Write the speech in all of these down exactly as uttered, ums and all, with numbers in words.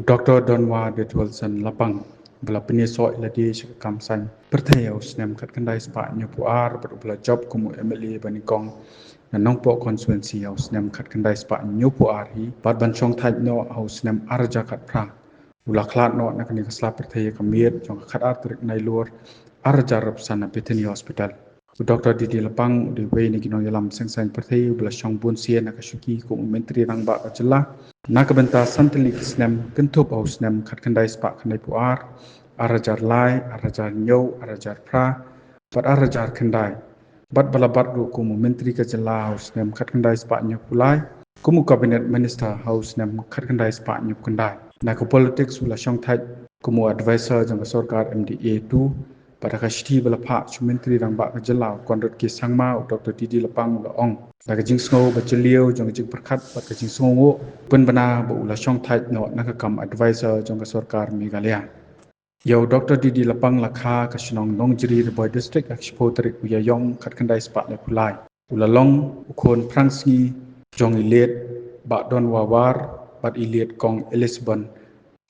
Dr Donwa Detwelson Lapang, ba la pynïasoh ïa lade sha ka kam saiñ pyrthei ha u snem khatkhyndai spah hynñiewphew ar bad uba la jop kum u MLA ba nyngkong na Nongpoh constituency ha u snem khatkhyndai spah hynñiewphew ar hi bad ban shong thait noh ha u snem ar hajar khatphra, u la khlad noh na kane ka sla pyrthei ha ka miet jong ka khatar tarik Nailur ar hajar arphew san na Bethany Hospital. U Dr D D Lapang u dei uwei na ki nongïalam seng saiñ pyrthei uba la shong bun sien ha ka shuki kum u Myntri Rangbah ka jylla na ka bynta san tylli ki snem, kynthup ha u snem khatkhyndai spah khyndaiphew ar, ar hajar lai, ar hajar hynñiew, ar hajar phra bad ar hajar khyndai, bad ba la bat ruh kum u Myntri ka jylla ha u snem khatkhyndai spah hynñiewphew lai, kum u Cabinet Minister ha u snem khatkhyndai spah hynñiewphew khyndai. Na ka politics u la shong thait kum u advisor jong ka sorkar MDA two, bad ha ka shithi ba la phah sha u Myntri Rangbah ka jylla u Conrad K Sangma, u Dr D D Lapang u la ong da ka jingsngew ba jylliew jong ka jingpyrkhat bad ka jingsngewnguh, pynbna ba u la shong thait noh na ka kam advisor jong ka sorkar Meghalaya. Ïa u Dr D D Lapang la kha ha ka shnong Nongjri, Ri Bhoi District ha ka shiphew tarik u Ïaïong khatkhyndai spah laiphew lai. U la long u khun phrangsngi jong i late Bah Donwa War bad i late Kong Elizabeth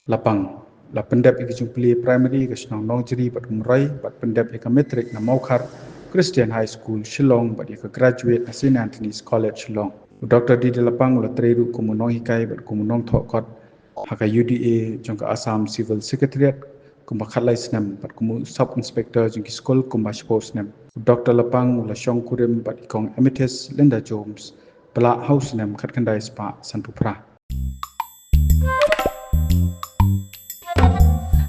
Lapang. La pyndep ïa ka jingpule primary ha ka shnong Nongjri bad Umroi bad pyndep ïa ka matric na Mawkhar Christian High School, Shillong bad ïa ka graduate na Saint Anthony's College, Shillong. U Dr D D Lapang u la trei ruh kum u nonghikai bad kum u nongthoh kot ha ka U D A jong ka Assam Civil Secretariat kumba khatlai snem bad kum u Sub Inspector jong ki skul kumba shiphew snem. U Dr Lapang u la shong kurim bad i Kong Emeritus Linda Jones, ba la ha u snem khatkhyndai spah sanphew phra.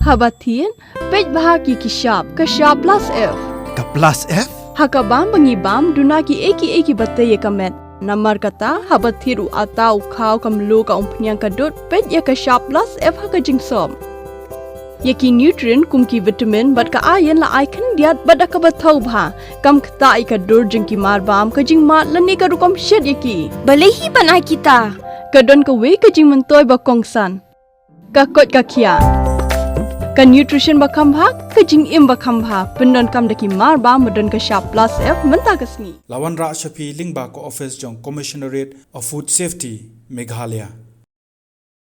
Haba thied, peit bha ïa ki shap, ka shap plus F. Ka plus F? Ha ka bam ba ngi bam, duna kiei kiei kiba tei ïa ka met. Namar kata, haba thied u atta, u khaw, ka mluh, ka umphniang, ka dud, peit ïa ka shap plus F ha ka jingsop. Ïa ki nutrient kum ki vitamin bad ka iron la ai khyndiat bad da kaba thew bha. Kam ktah ïa ka dur jong ki marbam, ka jingmad lane ka rukom shet ïa ki. Balei hi ban ai kita? Ka don kawei ka jingmyntoi ba kongsan. Ka koit ka khiah. Ka nutrition ba kham bha, ka jingim ba kham bha. Pyndonkam da ki marbam ba don ka shap plus F mynta ka sngi. La wanrah sha phi lyngba ka office jong Commissionerate of Food Safety, Meghalaya.